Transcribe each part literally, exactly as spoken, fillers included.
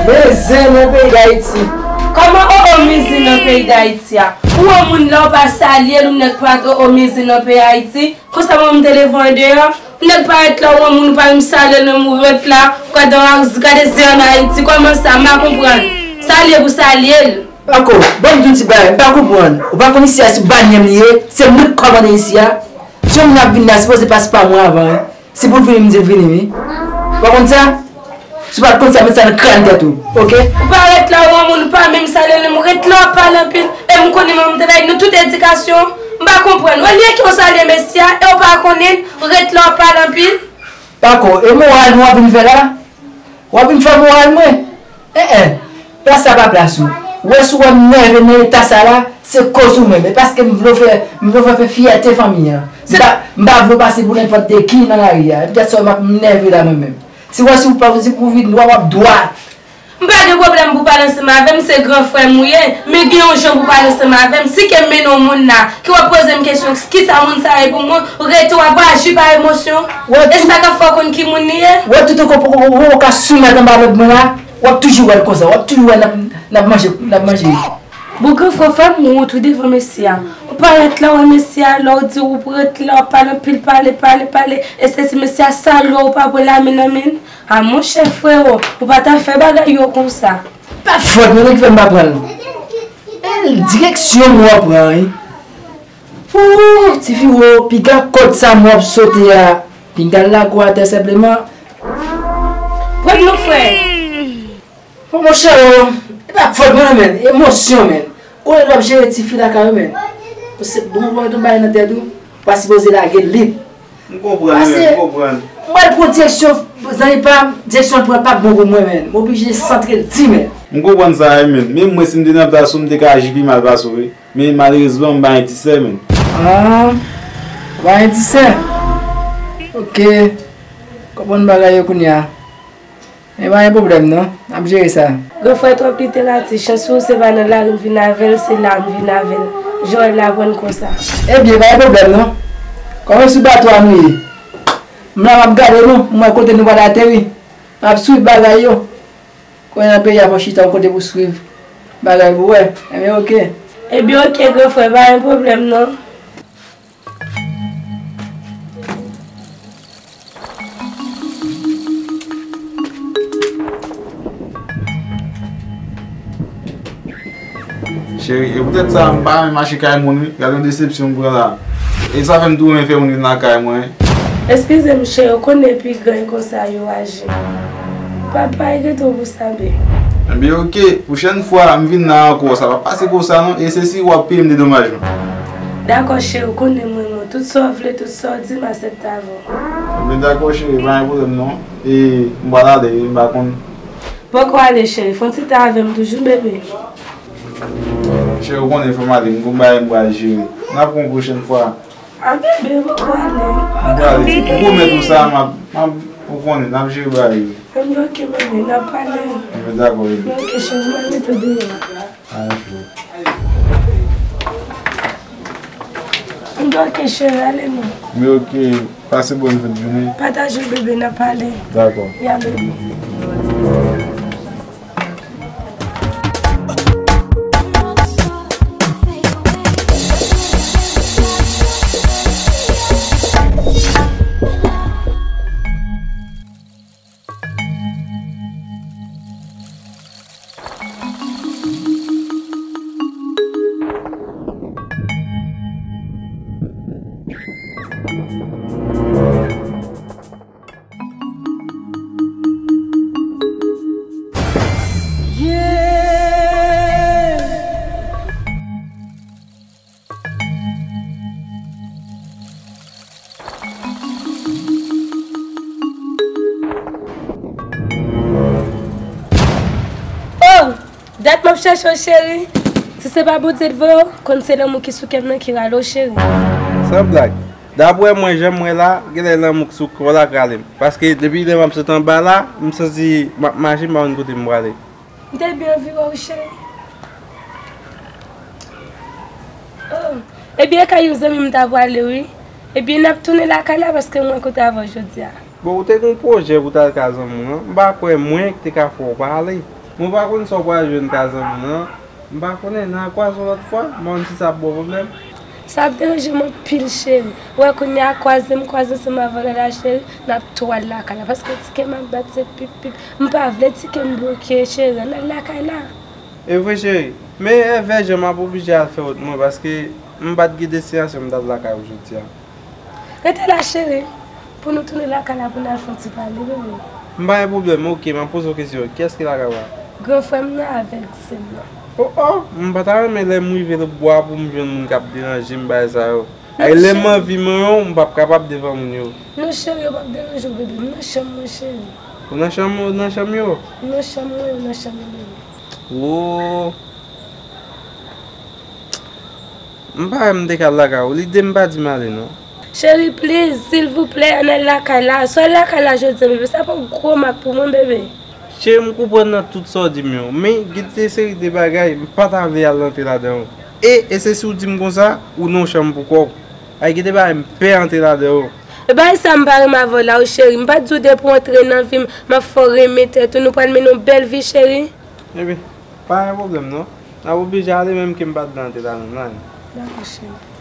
Men zen nan peyi Dayiti. Kòman o o mizin nan peyi Dayiti a? Ou wè moun lè w pa salye l, ou nèk pa t o o mizin nan peyi Ayiti. Konsa mwen m te leve andeyò, ou nèk pa ret la, ou wè moun ou pa menm salye l, menm ou ret la, ou gade, gade zen an Ayiti, kòman sa, m pa konprann. Salye pou salye l. Pako, ban m di w ti bagay, m pa konprann. Ou pa konn isi a se banyè m li ye, se mwen k kòmande isi a. Si yon moun ap vin la, sipoze pase pa mwen avan, wi. Si pou l vini, m di l vini, wi. Ou pa konn sa? Si w pa t konn sa, met sa nan kràn tèt ou, oke? Ou pa ret la, ou wè moun ou pa menm salye l, ou ret la, w ap pale anpil. E m konnen manman m te bay nou tout edikasyon. M pa konprann. Olye ke w salye mesye a, e w pa konnen l, ret la, w ap pale anpil. Pako, e moral nou w ap vin fè la? W ap vin fè moral mwen? En en, plas sa pa plas ou. Ou wè si w wè m nève nan eta sa la, se koz ou menm. E paske m vle w fè, m vle w fè, fè fyète fanmi an. M pa, m pa vle w pase pou nenpòt de ki nan lari a. E poutèt sa w wè m ap nève la mwen menm. Si w wè si w pa, si pou vin dwa, w ap dwa. M pa gen pwoblèm pou w pale ansanm avè m, se gran frè m ou ye, men gen yon jan pou w pale ansanm avè m. Si ke m mennen yon moun la, ke w ap poze m kesyon, kisa moun sa ye pou mwen, ou rete w ap aji pa emosyon. E sa k ap fè w konn ki moun li ye. Ou wè tout ou ka, ou, ou, ou ka soumèt anba lòd mwen la, w ap toujou wè l konsa, w ap toujou wè n ap, n ap manje, n ap manje. Bon, gran frè, fè m wont wi devan mesye a. Ou parèt la, wè mesye a, lè w di ou ret la, w ap pale anpil, pale, pale, pale, e se si mesye a salye w, ou pa pran lamen nan men l. A monchè frewo, ou pa ta fè bagay yo konsa. Pa fòt mwen non ki fè m pa pran l. E direksyon m w ap pran wi. Ooh, tifi wo, piga kòd sa m w ap sote a. Piga l lage w atè senpleman. Pran l non frè. Bon, monchè, o, e pa fòt mwen non, menn. Emosyon, menn. Konnen l ap jere tifi lakay ou, menn. Bon, ou wè yon bagay nan tèt ou, ou pa sipoze lage l lib. M konprann, menn, m konprann. Mwen pran direksyon zanmi pa m, direksyon l pran pa bon pou mwen, menn. M oblije santre l di, menn. M konprann sa, wi, menn. Menm mwen, si m te nan plas ou, m te ka aji pi mal pase w, wi. Men malerezman, m pa endisè, menn. Ah, ou pa endisè? Ok. Konprann bagay yo kounye a. Men pa gen pwoblèm non, n ap jere sa. Gran frè twòp literati, chans pou ou se pa nan lari m vin avè l, se la m vin avè l. Jan w wè l la pran l konsa. Ebyen, pa gen pwoblèm non. Kòm se sou bato a nou ye, m la m ap gade nou, m wè kote nou pral ateri. M ap swiv bagay yo. Kounye a nan peyi a fò w chita yon kote pou w swiv bagay pou w wè. Ebyen, oke. Ebyen, oke, gran frè, pa gen pwoblèm non. Cheri, e poutèt sa m pa renmen mache kay moun wi. Gade yon desepsyon m pran la. E sa fè m tou renmen fè moun vin lakay mwen. Eskize m cheri, ou konnen pi gran e konsa yo aji. Papa, e gentan pou sa, babe. Ebyen, oke. Pwochèn fwa m vin la ankò, sa p ap pase konsa non. E se si w ap peye m dedomajman. Dakò, cheri, ou konnen m renmen w. Tout sa w vle, tout sa w di, m aksepte avè w. Ebyen, dakò, cheri, pa gen pwoblèm non. E m pral ale, m pa konn. Poko ale, cheri. Fè yon ti tan avè m toujou, bebe. Cheri, ou konnen fò m ale, m gon bagay m pral jere. N ap wè yon pwochèn fwa. A bebe, poko ale. M pral, m pwomèt ou sa, m ap, m ap, ou konnen, n ap jere bagay yo. Ebyen, oke, bebe, n ap pale. Ebyen, dakò, bebe. Ebyen, oke, cheri, m al mete w deyò. Alright, bro. Ebyen, oke, cheri, ale non. Ebyen, oke, pase bòn fèt jounen. Pataje, bebe, n ap pale. Dakò. Ya, bebe. Oh! Dat m ap chèche w, cheri. Si se pa Bondye t voye w, konn se lanmou ki sou kè m nan ki rale w, cheri. San blag. Daprè mwen, jan m wè la, genlè lanmou k sou kò w la k rale m. Paske depi lè m ap sot anba la, m santi m ap mache, m pa konn kote m prale. M te byen anvi wè w, cheri. Oh. Ebyen, e kay yon zanmi m ta prale, wi. Ebyen, n ap tounen lakay la paske m wè kote avè w jodi a. Bon, ou te gen yon pwojè pou w t al ka zanmi w lan. M pa kwè mwen ki te ka fè w pa ale. Mwen pa konn sa w pral jwenn ka zanmi nan. M pa konnen, n a kwaze yon lòt fwa, m pa konn si sa ap ba w pwoblèm. Sa ap deranje m anpil, cheri. Ou wè kounye a kwaze m kwaze ansanm avè w la, cheri, n ap tou al lakay la. Paske ti kè m ap bat se pip pip. M pa vle ti kè m bloke, cheri, ann al lakay la. E vre, cheri. Men, èvè jan m ap oblije al fè wout mwen, paske m pa t gen destinasyon m t al lakay ou jodi a. Rete la, cheri, pou nou tounen lakay la pou n al fè yon ti pale, bebe. M pa gen pwoblèm, oke, m ap poze w kesyon. Kiyès ki lakay ou a? Gran frè m nan avèk sè m nan. O, o, m pa ta renmen lè m rive lòtbò a pou m jwenn moun k ap deranje m, bagay sa yo. Ay, lè m anvi manyen w, m p ap kapab devan moun yo. Non, cheri, yo p ap deranje w, bebe. M nan chanm mwen, cheri. Ou nan chanm, ou nan chanm yo? M nan chanm mwen, yo nan chanm yo, bebe. Wo. M pa wè m te ka al lakay ou. Lide m pa di m ale, non. Cheri, please, silvouplè, ann al lakay la. Si w al lakay la jodi a, bebe, sa p ap gwo mak pou mwen, bebe. Cheri, m konprann nan tout sa w di m yo, men gen de seri de bagay m pa ta vle al antre ladan yo. E, e se si w di m konsa, ou nan yon chanm pou kò w. Ay, gen de bagay m pè antre ladan yo. E bagay sa m pa renmen avè w la, wi, cheri. M pa t di w depi w antre nan vi m, m ap fè w renmen tèt ou, nou pral mennen yon bèl vi, cheri. Ebyen, pa gen pwoblèm, non. N ap oblije ale menm ke m pa t vle antre ladan nan. Dakò, cheri.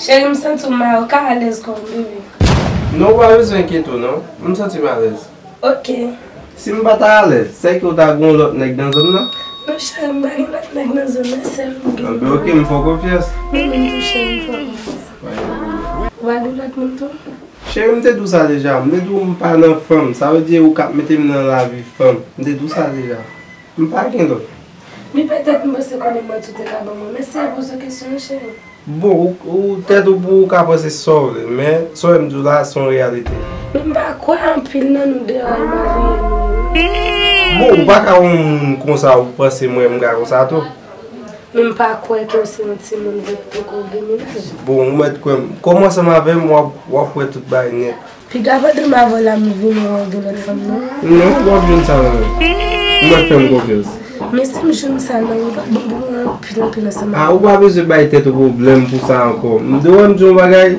Cheri, m santi w mal, ou ka alèz kò w, bebe. Non, ou pa bezwen enkyete w, non. M santi m alèz. Ok. Si m pa ta alèz, sèke w ta gen yon lòt nèg nan zòn nan? Non, cheri, m pa gen lòt nèg nan zòn nan, sèl ou gen. Anben, ok, m fè w konfyans. Mwen menm tou, cheri, m fè w konfyans. Ou pa gen lòt moun tou? Cheri, m te di w sa deja. M te di w m pa nan fanm. Sa vle di ou k ap mete m nan lavi fanm. M te di w sa deja. M pa gen lòt. Men petèt m panse konnen manti w te ka ban mwen. Mèsi pou kesyon an, cheri. Bon, ou, ou tèt ou pou ou ka panse sa w vle, men sa w wè m di w la, se yon reyalite. Men m pa kwè anpil nan nou deyò e marye nou. Bon, ou pa ka yon moun konsa, ou panse mwen m ka konsa tou. Men m pa kwè ke w se yon timoun vre ki poko gen mennaj. Bon, ou mèt kwè m. Kòm w ansanm avè m, w ap, w ap wè tout bagay nèt. Piga pandan m avè w la, m vin wè w gen lòt fanm, non? Non, w ap jwenn sa nan men. Ou mèt fè m konfyans. Men si m jwenn sa nan ou, w ap bon pou mwen anpil, anpil ansanm avè m. A, ou pa bezwen bay tèt ou pwoblèm pou sa ankò. M te wè m di yon bagay,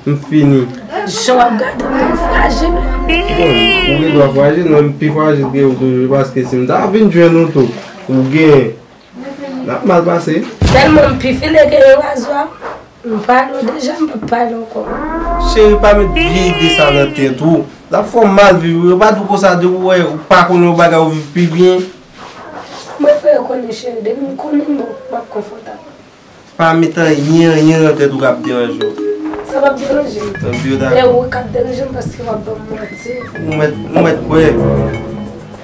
m fini. Jan w ap gade m, m frajil. Bon, ou gen dwa frajil, men m pi frajil ke ou toujou, paske si m ta vin jwenn ou tou, ou gen N ap mal pase. Tèlman m pi file ke yon razwa, m pale w deja, m p ap pale ankò. Cheri, pa met vye ide sa nan tèt ou. L ap fè w mal viv wi. Yo pa di w konsa, depi w wè ou pa konnen yon bagay, ou viv pi byen. Mwen fè yo konnen, cheri, depi m konnen m bon, m ap konfòtab. Pa met anyen, anyen nan tèt ou k ap deranje w. Sa p ap deranje m. Tanpri, yo ta. E ou k ap deranje m paske w ap ban m manti. Ou mèt, ou mèt kwè.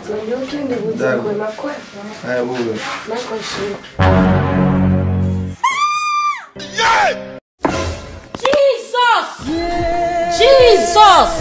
Tanpri, ok, depi w di m kwè, m ap kwè. Ay, bon, bon. Dakò, cheri. Jesus! Jesus!